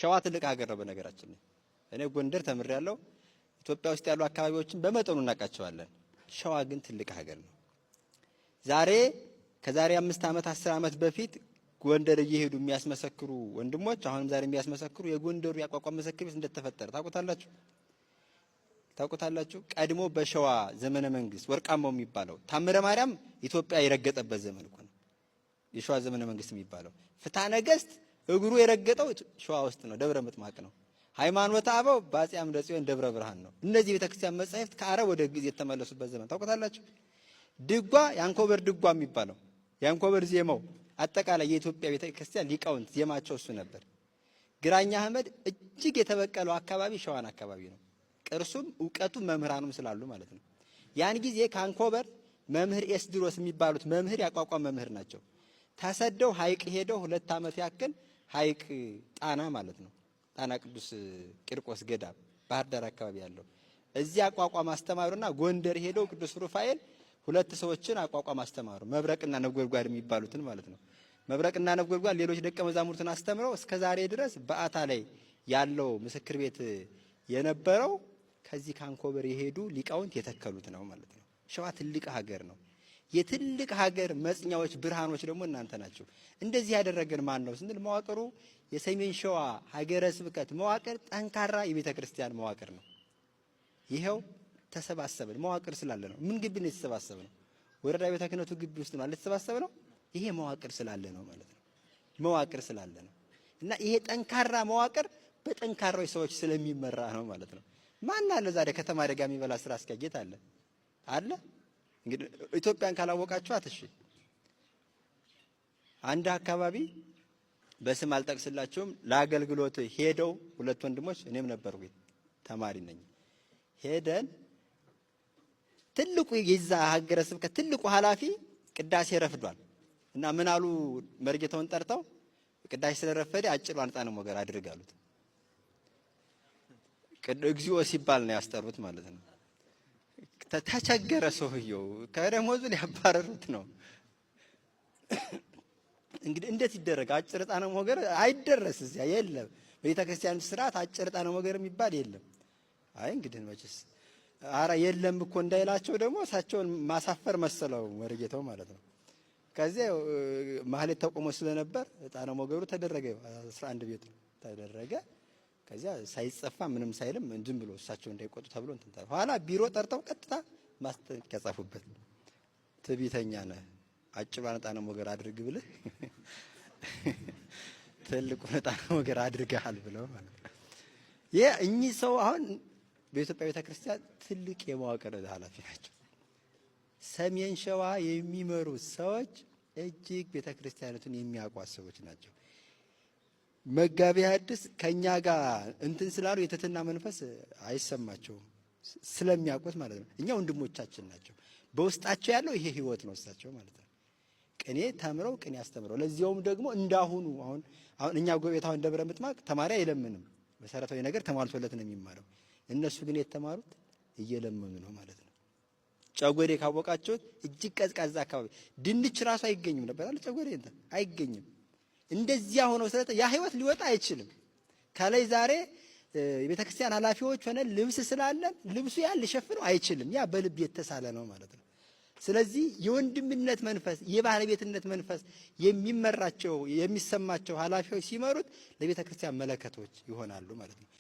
ሸዋ ትልቅ ሀገር ነው። በነገራችን ላይ እኔ ጎንደር ተምሬያለሁ። ኢትዮጵያ ውስጥ ያሉ አካባቢዎችን በመጠኑ እናውቃቸዋለን። ሸዋ ግን ትልቅ ሀገር ነው። ዛሬ ከዛሬ 5 ዓመት 10 ዓመት በፊት ጎንደር እየሄዱ የሚያስመሰክሩ ወንድሞች አሁንም ዛሬ የሚያስመሰክሩ የጎንደሩ የአቋቋም ምስክር ቤት እንደተፈጠረ ታውቁታላችሁ ታውቁታላችሁ። ቀድሞ በሸዋ ዘመነ መንግስት ወርቃማው የሚባለው ታምረ ማርያም ኢትዮጵያ የረገጠበት ዘመን እኮ ነው። የሸዋ ዘመነ መንግስት የሚባለው ፍትሐ ነገስት እግሩ የረገጠው ሸዋ ውስጥ ነው፣ ደብረ ምጥማቅ ነው። ሃይማኖተ አበው በአፄ አምደ ጽዮን ደብረ ብርሃን ነው። እነዚህ ቤተክርስቲያን መጻሕፍት ከአረብ ወደ ግዕዝ የተመለሱበት ዘመን ታውቁታላችሁ። ድጓ የአንኮበር ድጓ የሚባለው የአንኮበር ዜማው አጠቃላይ የኢትዮጵያ ቤተክርስቲያን ሊቃውንት ዜማቸው እሱ ነበር። ግራኝ አህመድ እጅግ የተበቀለው አካባቢ ሸዋን አካባቢ ነው። ቅርሱም እውቀቱም መምህራኑም ስላሉ ማለት ነው። ያን ጊዜ ከአንኮበር መምህር ኤስድሮስ የሚባሉት መምህር ያቋቋም መምህር ናቸው። ተሰደው ሐይቅ ሄደው 2 ዓመት ያክል ሐይቅ ጣና ማለት ነው። ጣና ቅዱስ ቂርቆስ ገዳም ባህር ዳር አካባቢ ያለው እዚያ አቋቋም አስተማሩና ጎንደር ሄደው ቅዱስ ሩፋኤል 2 ሰዎችን አቋቋም አስተማሩ። መብረቅና ነጎድጓድ የሚባሉትን ማለት ነው። መብረቅና ነጎድጓድ ሌሎች ደቀ መዛሙርትን አስተምረው እስከ ዛሬ ድረስ በአታ ላይ ያለው ምስክር ቤት የነበረው ከዚህ ካንኮበር የሄዱ ሊቃውንት የተከሉት ነው ማለት ነው። ሸዋ ትልቅ ሀገር ነው። የትልቅ ሀገር መጽኛዎች ብርሃኖች ደግሞ እናንተ ናችሁ። እንደዚህ ያደረገን ማን ነው ስንል መዋቅሩ የሰሜን ሸዋ ሀገረ ስብከት መዋቅር ጠንካራ የቤተ ክርስቲያን መዋቅር ነው። ይሄው ተሰባሰብን መዋቅር ስላለ ነው። ምን ግቢ ነው የተሰባሰብነው? ወረዳ ቤተ ክህነቱ ግቢ ውስጥ ነው የተሰባሰብነው። ይሄ መዋቅር ስላለ ነው ማለት ነው። መዋቅር ስላለ ነው። እና ይሄ ጠንካራ መዋቅር በጠንካራዎች ሰዎች ስለሚመራ ነው ማለት ነው። ማን አለ ዛሬ ከተማ አደጋ የሚበላ ስራ አስኪያጅ አለ አለ? እንግዲህ ኢትዮጵያን ካላወቃችኋት እሺ። አንድ አካባቢ በስም አልጠቅስላችሁም ለአገልግሎት ሄደው 2 ወንድሞች እኔም ነበርኩኝ ተማሪ ነኝ። ሄደን ትልቁ የዛ ሀገረ ስብከት ትልቁ ኃላፊ ቅዳሴ ረፍዷል እና ምን አሉ መርጌታውን ጠርተው ቅዳሴ ስለረፈደ አጭሯን ዕጣነ ሞገር አድርግ አሉት። እግዚኦ ሲባል ነው ያስጠሩት ማለት ነው። ተቸገረ ሰውየው ከደሞዙ ሊያባረሩት ነው። እንግዲህ እንዴት ይደረግ? አጭር ዕጣነ ሞገር አይደረስ እዚያ የለም። በቤተ ክርስቲያን ስርዓት አጭር ዕጣነ ሞገር የሚባል የለም። አይ እንግዲህ መቼስ አራ የለም እኮ እንዳይላቸው ደግሞ እሳቸውን ማሳፈር መሰለው መርጌታው ማለት ነው። ከዚያ ማህሌት ተቆሞ ስለነበር ዕጣነ ሞገሩ ተደረገ። 11 ቤቱ ተደረገ። ከዚያ ሳይጸፋ ምንም ሳይልም ዝም ብሎ እሳቸው እንዳይቆጡ ተብሎ እንትን ተባለ። ኋላ ቢሮ ጠርተው ቀጥታ ማስጠንቀቂያ ጻፉበት። ትዕቢተኛ ነህ፣ አጭሯን ዕጣነ ሞገር አድርግ ብለህ ትልቁን ዕጣነ ሞገር አድርገሃል ብለው ማለት ነው። ይሄ እኚህ ሰው አሁን በኢትዮጵያ ቤተክርስቲያን ትልቅ የመዋቅር ኃላፊ ናቸው። ሰሜን ሸዋ የሚመሩ ሰዎች እጅግ ቤተክርስቲያኒቱን የሚያውቋት ሰዎች ናቸው። መጋቤ ሐዲስ ከኛ ጋር እንትን ስላሉ የትህትና መንፈስ አይሰማቸውም፣ ስለሚያውቁት ማለት ነው። እኛ ወንድሞቻችን ናቸው። በውስጣቸው ያለው ይሄ ህይወት ነው እሳቸው ማለት ነው። ቅኔ ተምረው ቅኔ አስተምረው ለዚያውም ደግሞ እንዳሁኑ አሁን አሁን እኛ ጎቤት አሁን ደብረ ምጥማቅ ተማሪ አይለምንም። መሰረታዊ ነገር ተሟልቶለት ነው የሚማረው። እነሱ ግን የተማሩት እየለመኑ ነው ማለት ነው። ጨጎዴ ካወቃችሁት እጅግ ቀዝቃዛ አካባቢ ድንች ራሱ አይገኝም ነበር አይደል? ጨጎዴ እንትን አይገኝም። እንደዚያ ሆኖ ስለ ያ ህይወት ሊወጣ አይችልም። ከላይ ዛሬ የቤተክርስቲያን ኃላፊዎች ሆነ ልብስ ስላለን ልብሱ ያን ሊሸፍነው አይችልም። ያ በልብ የተሳለ ነው ማለት ነው። ስለዚህ የወንድምነት መንፈስ የባለቤትነት መንፈስ የሚመራቸው የሚሰማቸው ኃላፊዎች ሲመሩት ለቤተክርስቲያን መለከቶች ይሆናሉ ማለት ነው።